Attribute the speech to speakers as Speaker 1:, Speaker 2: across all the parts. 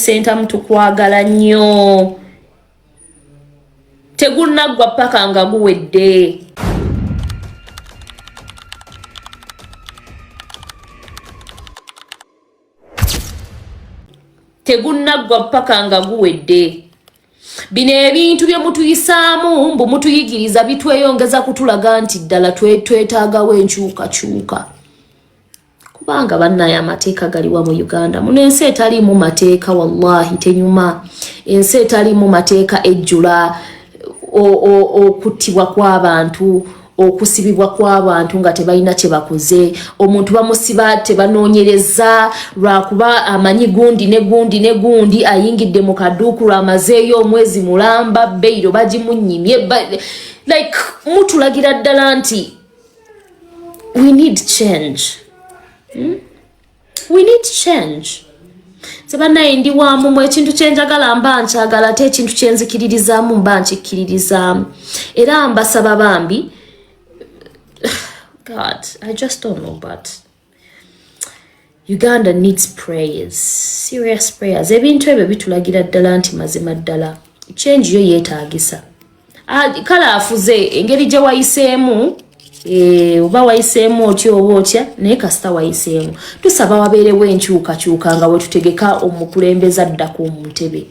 Speaker 1: Sentamu, tukwagala nnyo. Tegunaggwa paka nga guwedde. Tegunaggwa paka nga guwedde. Bino ebintu bye mutuyisaamu mbu mutuyigiriza bitweyongeza kutulaga nti ddala twetaagawo enkyukakyuka, kubanga bannaye amateeka galiwa mu Uganda muno? Ensi etaliimu mateeka wallahi tenyuma. Ensi etaliimu mateeka ejjula okuttibwa kw'abantu, okusibibwa kw'abantu nga tebalina kye bakoze. Omuntu bamusiba tebanoonyereza, lwakuba amanyi gundi ne gundi ne gundi, ayingidde mu kaduuku, lwamazeeyo omwezi mulamba, beyiro bagimunyimye. Like mutulagira ddala nti we need change, We need change. Nze bannaye ndi wamumu, ekintu kyenjagala mba nkyagala, ate ekintu kyenzikiririzaamu mba nkikkiririzaamu. Era mbasaba bambi, God, I just don't know, but Uganda needs prayers, serious prayers. Ebintu ebyo bitulagira ddala nti mazima ddala change yo yeetaagisa. Ah, kale afuze engeri gye wayiseemu, oba wayiseemu otya oba otya, naye kasita wayiseemu, tusaba wabeerewo enkyukakyuka nga wetutegeka omukulembeze addako mu ntebe.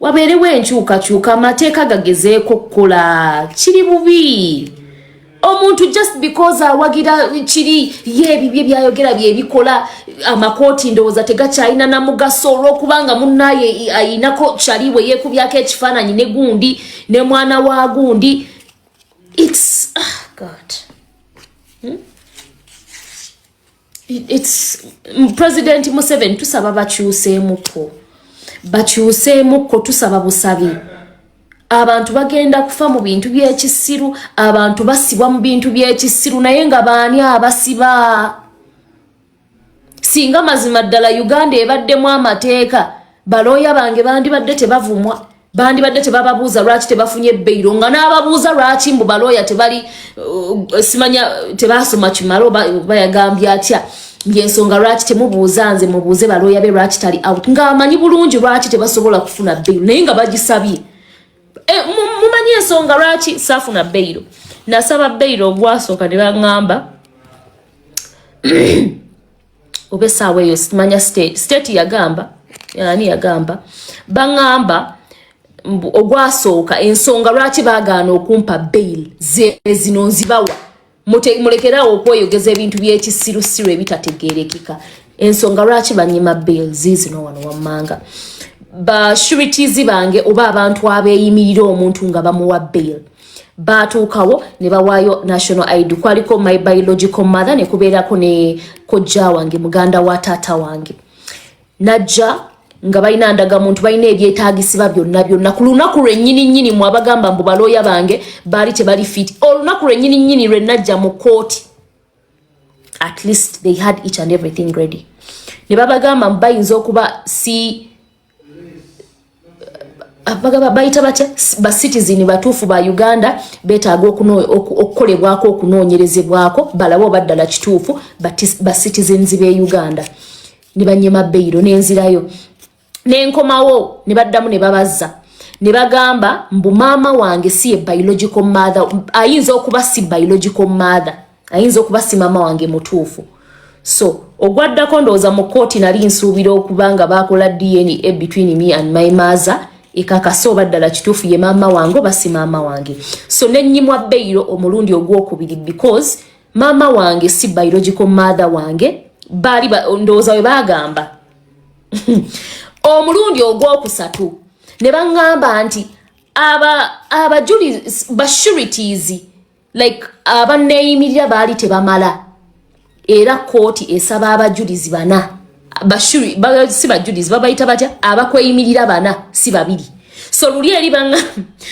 Speaker 1: Wabeerewo enkyukakyuka, amateeka gagezeeko kukola. Kiri bubi omuntu just because awagira kiri ye, ebibye byayogera byebikola. Amakooti ndowooza tegakyalina na mugaso olw'okubanga munnaye ayinako kyali bwe yeekubyako ekifaananyi ne gundi ne mwana wa gundi. It's, ah, God, It's President Museveni, tusaba bakyuseemukko, bakyuseemukko, tusaba busabi. Abantu bagenda kufa mu bintu by'ekisiru, abantu basibwa mu bintu by'ekisiru, naye nga baani abasiba? Singa mazima ddala Uganda ebaddemu amateeka, balooya bange bandibadde tebavumwa, bandibadde tebababuuza lwaki tebafunye beyiro, nga n'ababuuza lwaki mbu balooya tebali, simanya tebasoma kimala oba bayagambye atya byensonga, lwaki temubuuza nze, mubuuze balooya be lwaki tali out, ng'amanyi bulungi lwaki tebasobola kufuna beyiro, naye nga bagisabye. Mumanyi ensonga lwaki saafuna beyiro? Nasaba beyiro ogwasooka ne baŋŋamba oba essaawa eyo simanya state yagamba ani yagamba, baŋŋamba ogwasooka ensonga lwaki baagaana okumpa bail ze zino nzibawa. Mulekerawo okweyogeza ebintu by'ekisirusiru ebitategeerekeka. Ensonga lwaki banyima bail ziizino wano wammanga: ba sureties bange oba abantu abeeyimirira omuntu nga bamuwa bail batuukawo ne bawaayo national ID. Kwaliko my biological mother, ne kubeerako ne kojja wange, muganda wa taata wange, najja nga balina ndagamuntu, balina ebyetaagisibwa byonna byonna. Ku lunaku lwennyini nnyini, mwe abagamba mbu balooya bange baali tebali fit, olunaku lwennyini nnyini lwe najja mu kooti, at least they had each and everything ready. Ne babagamba mbu bayinza okuba si bagaba bayita batya, ba citizen batuufu ba Uganda, beetaaga okukolebwako okunoonyerezebwako balabe oba ddala kituufu ba citizens b'e Uganda. Ne banyema beyiro, n'enzirayo nenkomawo, ne baddamu ne babazza ne bagamba mbu maama wange si ye biological mother, ayinza okuba si biological mother, ayinza okuba si maama wange mutuufu. So ogwaddako ndowooza mu kooti nali nsuubira okuba nga bakola DNA between me and my mother, ekakase oba ddala kituufu ye maama wange oba si maama wange. So nenyimwa beyiro omulundi ogwokubiri because maama wange si biological mother wange, baali ndowooza we bagamba. Omulundi ogwokusatu ne baŋŋamba nti abajulizi ba sureties, like abanneeyimirira, baali tebamala, era kooti esaba abajulizi bana, si bajulizi, babayita batya, abakweyimirira bana, si babiri. So luli eri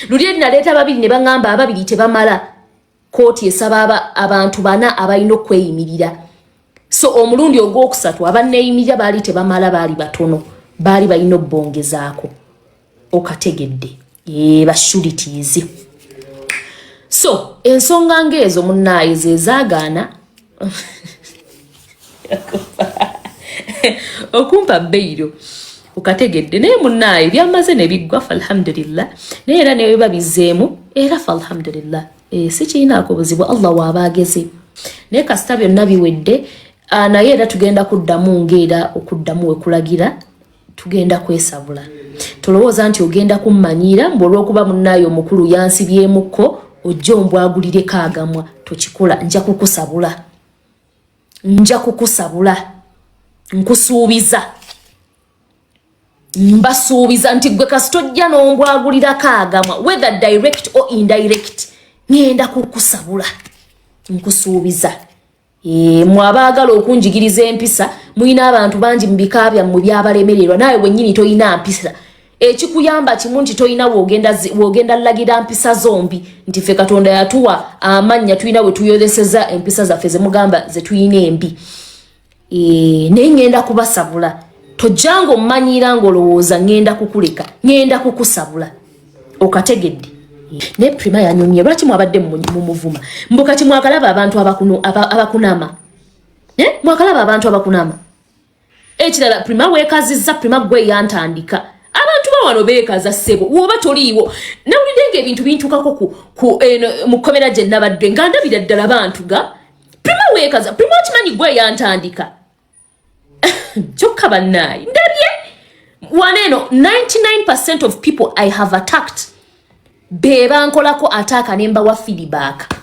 Speaker 1: luli eri naleeta babiri, ne baŋŋamba ababiri tebamala, kooti esaba abantu bana abalina okweyimirira. So omulundi ogwokusatu abanneeyimirira baali tebamala, baali batono, baali balina obbongezaako. Okategedde? Ba sureties. So ensonga ngaezo munnaaye zezaagaana okumpa beyiro. Okategedde? Naye munnaaye byamaze ne biggwa, fa alhamdulillah. Naye era nebiba bizeemu era, fa alhamdulillah. E, sikirinaako buzibu, Allah waaba ageze. Naye kasita byonna biwedde, naye era tugenda kuddamu ngaera okuddamu wekulagira tugenda kwesabula. Tolowooza nti ogenda kummanyiira mbu olw'okuba munnaaye omukulu yansibyemukko ojja ombwagulireko agamwa. Tokikola, nja kukusabula, nja kukusabula. Nkusuubiza, mbasuubiza nti gwe kasita ojja n'ombwagulirako agamwa, whether direct or indirect, ŋŋenda kukusabula, nkusuubiza. E, mwe abaagala okunjigiriza empisa, mulina abantu bangi mu bika byammwe byabalemererwa. Naawe wennyini toyina mpisa. Ekikuyamba kimu nti toyina wogenda lagira mpisa zombi, nti ffe Katonda yatuwa amannya, tulina we tuyoleseza empisa zaffe zemugamba zetuyina embi. E, naye ŋŋenda kubasabula. Tojjanga ommanyiira ng'olowooza ŋŋenda kukuleka, ŋŋenda kukusabula. Okategedde? Naye Prima yanyumye. Lwaki mwabadde mumuvuma? Mbu kati mwakalaba abantu abakunama, eh? Mwakalaba abantu abakunama. Ekirala, Prima weekazizza. Prima gwe yantandika. Abantu bawano beekaza, ssebo. Woba toliiwo, nawulidde nga ebintu bintukako ku eno mu kkomera gye nabadde nga ndabira ddala bantu ga Prima weekaza. Prima, okimanyi gwe yantandika? Kyokka bannaayi, ndabye wano eno 99% of people I have attacked be bankolako attack ne mbawa feedback.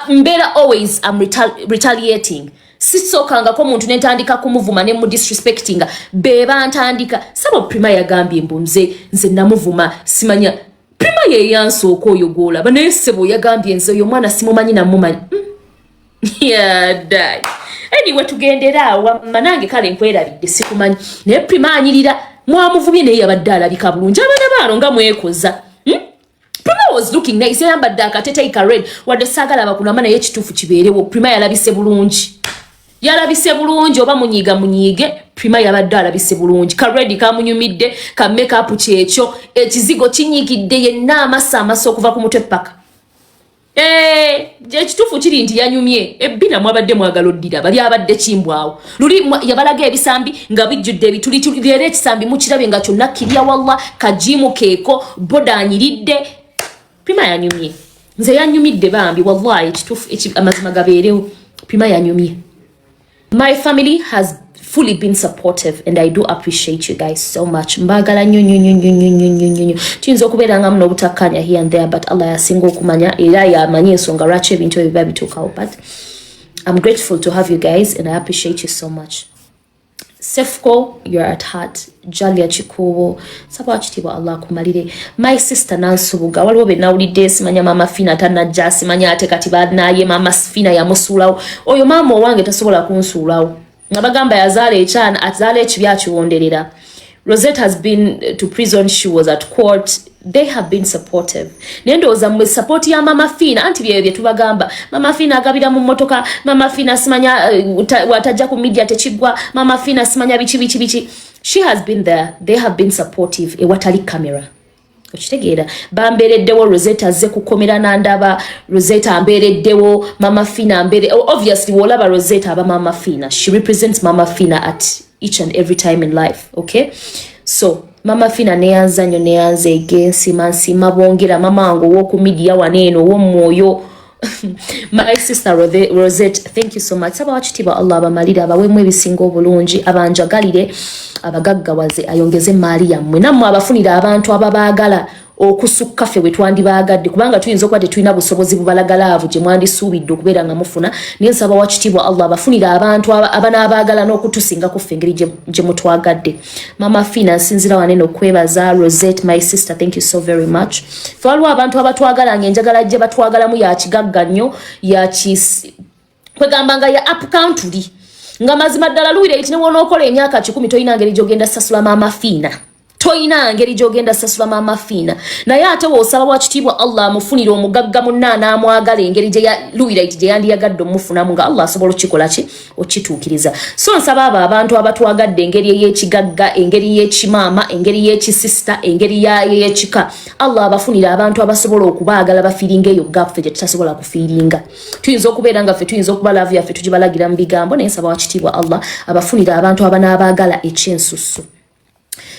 Speaker 1: Mbeera always am retaliating. Sisookangako muntu nentandika kumuvuma ne mudisrespectinga. Be bantandika sabo. Prima yagambye mbu nze namuvuma, simanya. Prima yeyansooka oyo gwolaba, naye sebo yagambye nze oyo omwana simumanyi, namumanyi. Yadai, anyway, tugendera awo. Wamma nange kale nkwerabidde, sikumanyi. Naye Prima anyirira. Mwamuvumye, naye yabadde alabika bulungi. Abaana baano nga mwekoza, Prima was looking nice, yayambadde akateteyi ka red. Wadde saagala bakunama, naye ekituufu kibeerewo, Prima yalabise bulungi, yalabise bulungi. Oba munyiiga munyiige, Prima yabadde alabise bulungi. Ka red kamunyumidde, ka makeup kyekyo, ekizigo kinyigidde yenna, amasa amasa okuva ku mutwe paka. Eh, ekituufu kiri nti yanyumye. Ebbina mwabadde mwagala oddira bali abadde kimbwawo luli yabalaga ebisambi nga bijjudde ebitulituli. Leero ekisambi mukirabye nga kyonna kirya. Walla kajimu keeko boda anyiridde. Prima yanyumye, nze yanyumidde bambi. Wallahi ekituufu amazima gabeerewo, Prima yanyumye. My family has fully been supportive and I do appreciate you guys so much. Mbagala nnyo nnyo nnyo nnyo nnyo nnyo nnyo nnyo. Tuyinza okubeerangamu n'obutakkaanya here and there, but Allah yasinga okumanya era yamanyi ensonga lwaki ebintu ebyo biba bituukawo. But I'm grateful to have you guys and I appreciate you so much. Sefco, you're at heart. Jalia Chikubo, saba kitiibwa Allah akumalire. My sister Nansubuga, waliwo be nawulidde, simanya Mama Fina tanajja, simanya ate kati banaye Mama Fina yamusuulawo. Oyo maama owange tasobola kunsuulawo. Nga bagamba yazaala ekyana, azaala ekibi akiwonderera. Rosette has been to prison, she was at court. They have been supportive. Naye ndowooza mmwe support ya Mama Fina, anti byebyo bye tubagamba. Mama Fina agabira mu mmotoka, Mama Fina simanya watajja ku media tekiggwa, Mama Fina simanya biki biki biki. She has been there, they have been supportive ewatali camera. Okitegeera? Bambeereddewo. Rosette azze kukomera nandaba. Rosette ambeereddewo, Mama Fina ambeere. Obviously wolaba Rosette aba Mama Fina, she represents Mama Fina at each and every time in life, okay? So Mama Fina neyanza nnyo, neyanza egensima nsiima bwongera mama wange ow'oku media wano eno ow'omwoyo. My sister Rosette, thank you so much. Saba wakitiibwa Allah abamalire, abawemu ebisinga obulungi, abanjagalire, abagaggawaze, ayongeze emaali yammwe, nammwe abafunire abantu ababaagala okusukka ffe bwe twandibaagadde, kubanga tuyinza okuba tetulina busobozi bubalagala gye mwandisuubidde okubeera nga mufuna. Naye nsaba wakitiibwa Allah abafunire abantu abanaabaagala n'okutusinga ku ffe engeri gye mutwagadde. Mama Fina, nsinzira wanene okwebaza. Rosette, my sister, thank you so very much. Fe waliwo abantu abatwagala nga enjagala gye batwagalamu ya kigagga nnyo, yakis kwegamba nga ya up country, nga mazima ddala luwira eti newonookola emyaka 100 tolina ngeri gyogenda sasula Maama Fiina, toyina ngeri gyogenda sasula Maama Fiina. Naye ate woosaba wakitiibwa Allah amufunire omugagga munna anaamwagala engeri luwiraiti gye yandiyagadde omufunamu, nga Allah asobola okukikola ki okituukiriza. So nsaba abo abantu abatwagadde engeri ey'ekigagga, engeri y'ekimaama, engeri y'ekisista, engeri y'ekika, Allah abafunire abantu abasobola okubaagala bafiiringa eyo gap ffe gye tutasobola kufiiringa. Tuyinza okubeera nga ffe tuyinza okuba love yaffe tugibalagira mu bigambo, naye nsaba wakitiibwa Allah abafunire abantu abanaabaagala ekyensusu.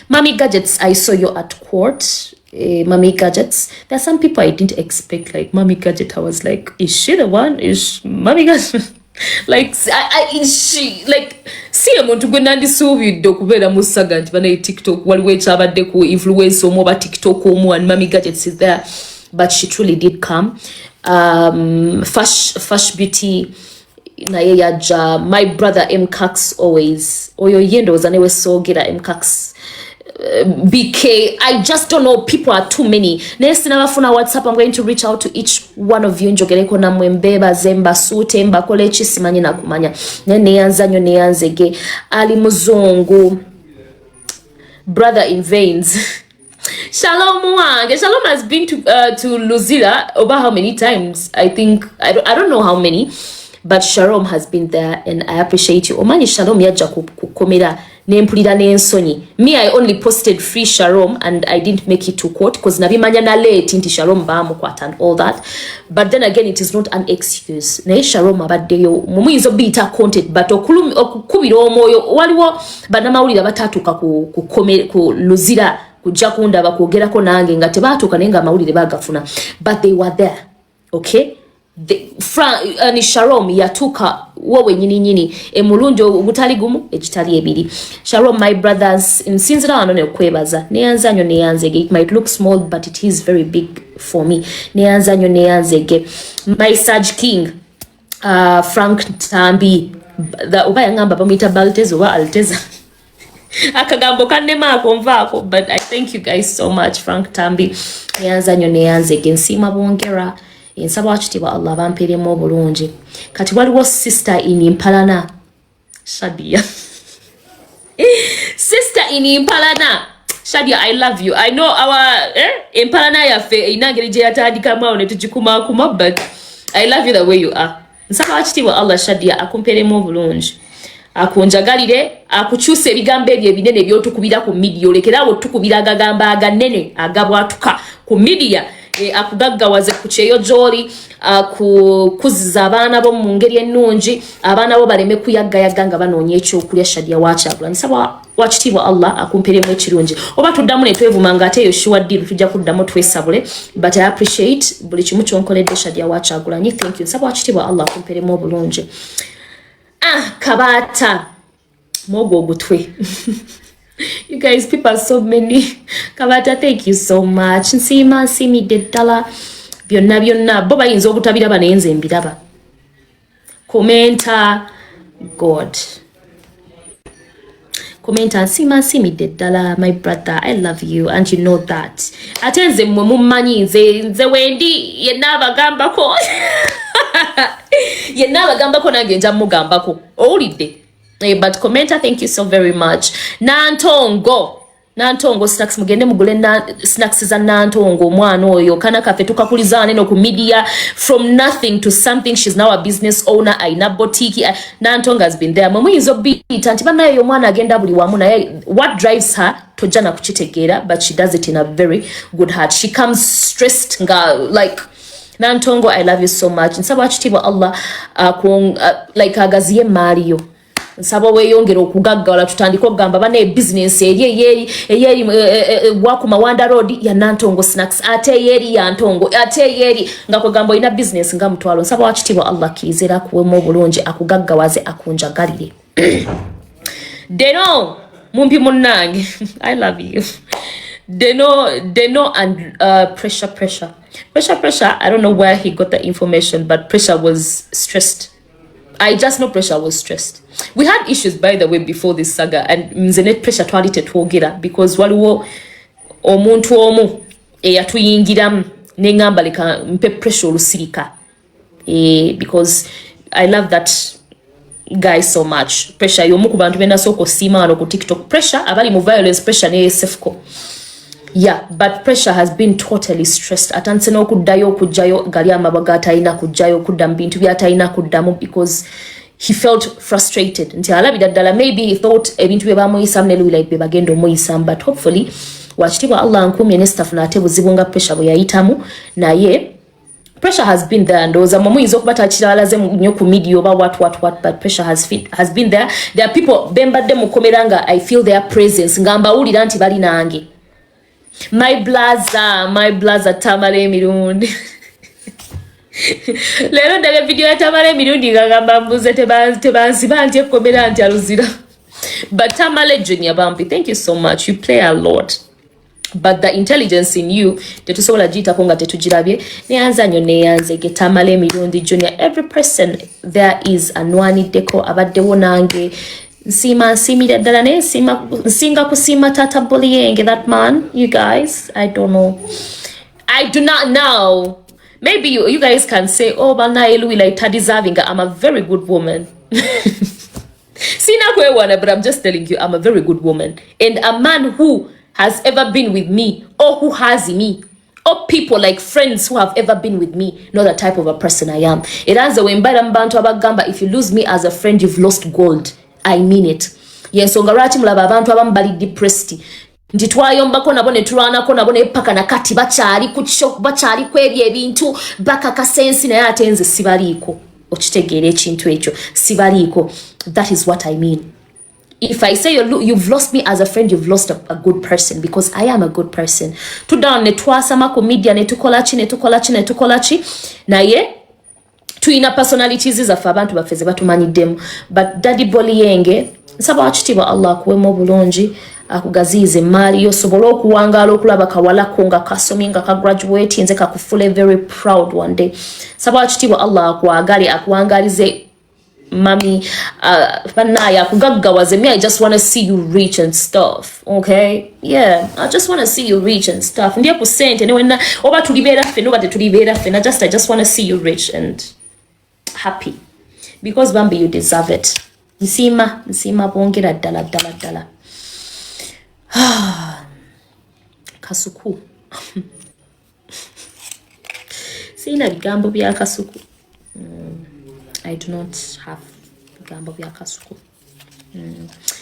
Speaker 1: Mummy Gadgets, I saw you at court. Mummy Gadgets, there are some people I didn't expect, like Mummy Gadget. I was like, "Is she the one? Is Mummy Gadget like is she like?" Si omuntu gwe nandisuubidde okubeera mu saga nti banaye TikTok waliwo ekyabadde ku influence omu oba TikTok omu, and Mummy Gadgets is there, but she truly did come. Fash Beauty naye yajja. My brother Mcax always, oyo ye ndowooza newe soogera Mcax. BK, I just don't know, people are too many. Naye sinabafuna WhatsApp. I'm going to reach out to each one of you, njogereko nammwe, mbeebaze, mbasuute, mbakole eki, simanyi nakumanya. Naye neyanza nnyo, neyanzege. Ali muzungu, brother in veins. Shalom wange. Shalom has been to Luzira over how many times? I think I don't know how many, but Shalom has been there and I appreciate you. Omanyi Shalom yajja kukomera nempulira n'ensonyi. Me, I only posted "Free Shalom" and I didn't make it to court because nabimanya na late nti Shalom baamukwata and all that. But then again, it is not an excuse. Naye Shalom abaddeyo, mumuyinza obiyita content, but okukubira omwoyo, waliwo bannamawulire abatatuuka ku Luzira kujja kundaba, kwogerako nange, nga tebaatuuka, naye nga amawulire bagafuna, but they were there, okay? Ni Shalom yatuuka wo wenyini nyini emulundi ogutali gumu, egitali ebiri. Shalom, my brothers, nsinzira wano nekwebaza, neyanza nnyo, neyanzege. It might look small, but it is very big for me. Neyanza nnyo, neyanzege. My Sage King, Frank Tambi, oba yaŋŋamba bamuyita Balteza oba Alteza, akagambo kannemaako nvaako, but I thank you guys so much. Frank Tambi, neyanza nnyo, neyanzege. Nsiima bwongera, ensaba wakitiibwa Allah bampeeremu obulungi. Kati waliwo sister in mpalana, Shadia. Sister in mpalana, Shadia, I love you. I know our empalana yaffe erina ngeri gye yatandikamu awo ne tugikumakuma, but I love you the way you are. Nsaba wakitiibwa Allah, Shadia, akumpeeremu obulungi, akunjagalire, akukyusa ebigambo ebyo ebinene byotukubira ku media, olekerawo tukubira agagambo aganene agabwatuka ku media. Akugaggawaze ku kyeyo gy'oli, akukuziza abaana bo mu ngeri ennungi, abaana bo baleme kuyaggayaga nga banoonya ekyokulya. Shadia wakyagula, nsaba wakitiibwa Allah akumperemu ekirungi. Oba tuddamu ne twevuma nga ate eyo sure deal, tujja kuddamu twesabule, but I appreciate buli kimu kyonkoledde. Shadia Wakyagulanyi, thank you. Nsaba wakitiibwa Allah akumperemu obulungi. Ah, Kabaata mwogwo ogutwe. You guys, people are so many. Kabata, thank you so much. Nsiima, nsiimidde ddala byonna byonna. Bo bayinza obutabiraba, naye nze mbiraba. Commenta, God, commenta, nsiima, nsiimidde ddala. My brother, I love you and you know that. Ate nze mmwe mummanyi, nze wendi yenna abagambako, yenna abagambako nange nja mugambako, owulidde? But commenter, thank you so very much. Nantongo, Nantongo Snacks, mugende mugule snacks za Nantongo. Omwana oyo kana kaffe tukakuliza neno ku media, from nothing to something. She's now a business owner, ayina boutique. Nantongo has been there. Mwe muyinza obiyita nti bannaye omwana agenda buli wamu, naye what drives her tojja na kukitegeera, but she does it in a very good heart. She comes stressed nga like. Nantongo, I love you so much. Nsaba kitiibwa Allah like agaziye emaali yo. Nsaba weeyongere okugaggawala, tutandike okugamba bana ebizinensi eri eyeri waku Mawanda Road ya Nantongo Snacks, ate eyeri ya Ntongo, ate eyeri nga kwegamba olina bizinensi nga mutwalo. Nsaba wakitiibwa Allah akkirize era akuwemu obulungi, akugaggawaze, akunjagalire. Deno mumpi munnange, I love you, Deno. Deno and Pressure, Pressure, Pressure, Pressure, I don't know where he got the information, but Pressure was stressed. I just know Pressure was stressed. We had issues, by the way, before this saga, and nze ne Pressure twali tetwogera because waliwo omuntu omu eyatuyingiramu, neŋŋamba leka mpe Pressure olusirika, because I love that guy so much. Pressure y'omu ku bantu benasooka osiima wano ku TikTok. Pressure abali mu violence, Pressure ne Sefco, yeah. But Pressure has been totally stressed, atandise n'okuddayo okugjayo gali amabwa gatalina kugjayo, okudda mu bintu byatalina kuddamu, because he felt frustrated nti alabira ddala maybe he thought ebintu bye bamuyisamu ne Luwilight bye bagenda omuyisamu. But hopefully wakitiibwa Allah nkumye ne staff naate buzibu nga Pressure bwe yayitamu, naye Pressure has been there. Ndowooza mwe muyinza okuba takiralaze nnyo ku media oba what, what, what, but pressure has been there. There are people bembadde mukomera nga I feel their presence, nga mbawulira nti bali nange. My blaza, my blaza Tamala Emirundi. Leero ndabye video ya Tamala Emirundi nga gamba mbuze tebansiba nti ekkomera nti aluzira. But Tamale Junior Bambi, thank you so much. You play a lot, but the intelligence in you tetusobola giyitako nga tetugirabye. Neyanza nnyo, neyanzege Tamala Emirundi Junior. Every person there is anwaniddeko, abaddewo nange, nsiima, nsiimira ddala. Naye nsinga kusiima Tata Boliyenge. That man, you guys, I don't know, I do not know. Maybe you guys can say, "Oh, banaye Louis, like, deserving." I'm a very good woman. Sina kwewana, but I'm just telling you, I'm a very good woman. And a man who has ever been with me or who has me or people like friends who have ever been with me know the type of a person I am. Era nze wembeera mu bantu abagamba, "If you lose me as a friend, you've lost gold." I mean it. Yensonga lwaki mulaba abantu abamu bali depressed nti twayombako nabo ne tulwanako nabo, naye paka nakati bakyali ku kyo, bakyali ku ebyo ebintu, bakakasa ensi. Naye ate nze sibaliiko. Okitegeera ekintu ekyo? Sibaliiko. That is what I mean. If I say you've lost me as a friend, you've lost a good person, because I am a good person. Tuddawo ne twasama ku media ne tukola ki, ne tukola ki, ne tukola ki, naye tuyina personalities zaffe, abantu baffe ze batumanyiddemu. But Daddy Boliyenge, nsaba wakitiibwa Allah akuwemu obulungi, akugaziyiza emaali yo, osobole okuwangaala okulaba kawalako nga kasomye, nga kagraduate, nze kakufule very proud one day. Nsaba wakitiibwa Allah akwagale, akuwangalize mami, banaye akugaggawaze. Me, I just want to see you rich and stuff, okay? Yeah, I just want to see you rich and stuff. Ndiye ku sente newenna oba tulibeera ffenna oba tetulibeera ffenna, just I just want to see you rich and happy, because bambi, you deserve it. Nsiima, nsiima bwongera ddala ddala ddala. Kasuku, sirina bigambo bya Kasuku. I do not have bigambo bya Kasuku.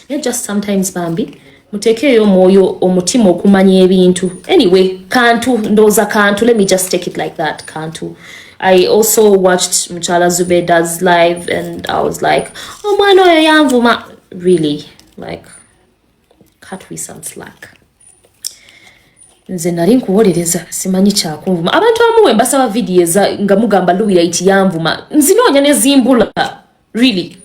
Speaker 1: Yeah, just sometimes bambi muteekeeyo omwoyo, omutima okumanya ebintu. Anyway, kantu ndowooza kantu, let me just take it like that. Kantu, I also watched Mukyala Zubeda's live and I was like, omwana oyo yanvuma. Really, like, cut we some slack. Nze nali nkuwolereza, simanyi kyakunvuma. Abantu abamu we mbasaba vidiyo nga mugamba Luwilight yanvuma, nzinoonya nezimbula. Really,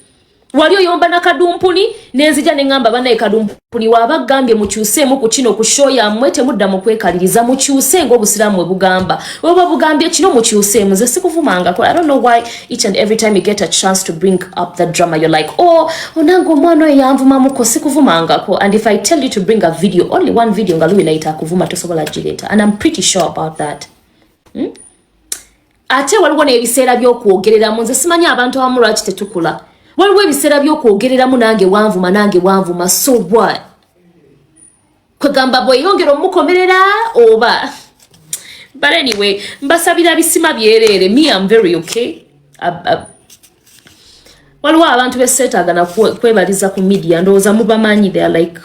Speaker 1: wali oyomba na Kadumpuni, nenzija neŋŋamba, "Bannaye, Kadumpuni waaba agambye mukyuseemu ku kino ku show yammwe, temudda mu kwekaliriza, mukyuse ng'obusiraamu bwe bugamba, oba bugambye kino, mukyuseemu." Nze sikuvumangako. I don't know why each and every time you get a chance to bring up the drama, you're like, "Oh, onange omwana oyo yanvumamuko." Sikuvumangako. And if I tell you to bring a video, only one video nga Luwilight akuvuma, tosobola gireeta, and I'm pretty sure about that. Ate waliwo n'ebiseera by'okwogereramu. Nze simanyi abantu abamu lwaki tetukula. Waliwo ebiseera by'okwogereramu. Nange wanvuma, nange wanvuma, so what? Kwegamba bweyongera omukomerera oba. But anyway, mbasabira bisima byereere. Me, am very okay. Waliwo abantu beseetaaga kwebaliza ku media. Ndowooza mubamanyi, they are like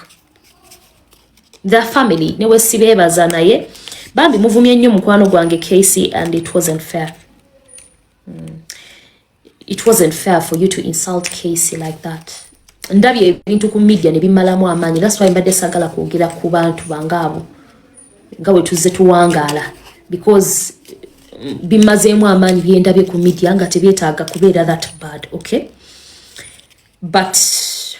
Speaker 1: their family. Newe sibeebaza, naye bambi muvumye nnyo mukwano gwange Casey, and it wasn't fair. It wasn't fair for you to insult Casey like that. Ndabye ebintu ku media ne bimalamu amaanyi. That's why mbadde sagala kwogera ku bantu bange abo nga bwe tuzze tuwangaala, because bimazeemu amaanyi byendabye ku media nga tebyetaaga kubeera that bad. Okay, but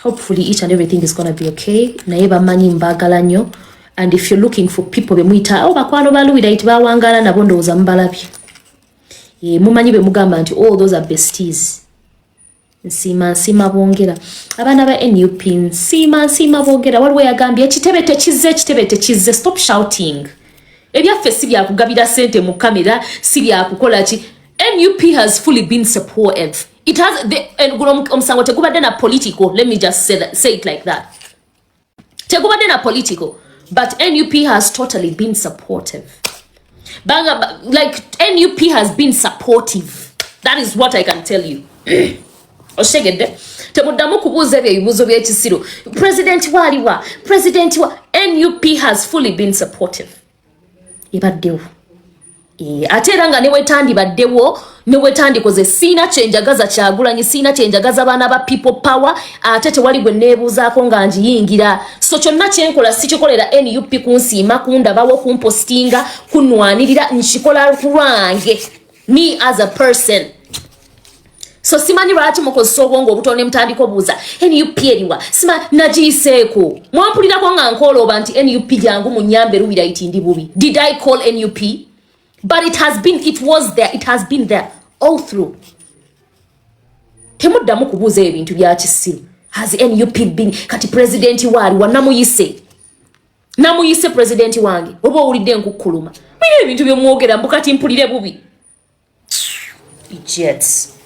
Speaker 1: hopefully each and everything is gonna be okay. Naye bamanyi mbaagala nnyo, and if you're looking for people bemuyita, "Oh, bakwano ba Luwilight," bawangaala nabo, ndowooza mubalabye. Mumanyi be mugamba nti, "Oh, those are besties." Nsiima, nsiima bwongera abaana ba NUP. Nsiima, nsiima bwongera. Waliwo yagambye ekitebe tekizze, ekitebe tekizze. Stop shouting. Ebyaffe si byakugabira sente mu kamera, si byakukola ki. NUP has fully been supportive. It has the guno omusango tegubadde na political. Let me just say, that, say it like that. Tegubadde na political, but NUP has totally been supportive. Banga, like, NUP has been supportive. That is what I can tell you. Okitegedde? Temuddamu kubuuza ebyo ebibuuzo by'ekisiru, president waaliwa, president wa. NUP has fully been supportive. Ebaddewo. Ate era nga newetandibaddewo, newetandikoze, siina kyenjagaza Kyagulanyi, siina kyenjagaza baana ba People Power, ate tewali gwe neebuuzaako nga ngiyingira. So kyonna kyenkola sikikolera NUP kunsiima, kundabawo, kumpostinga, kunwanirira. Nkikola ku lwange, me as a person. So simanyi lwaki mukozesa obwongo obutono ne mutandika obuuza NUP eriwa. Sima nagiyiseeko, mwampulirako nga nkoolooba nti NUP jangu munyambe Luwilight ndi bubi? Did I call NUP? But it has been, it was there, it has been there all through. Temuddamu kubuuza ebintu bya kisiru. Has NUP been? Kati pulezidenti waaliwa? Namuyise, namuyise pulezidenti wange. Oba owulidde nkukkuluma, bino ebintu byemwogera mbu kati mpulire bubi. Idiots.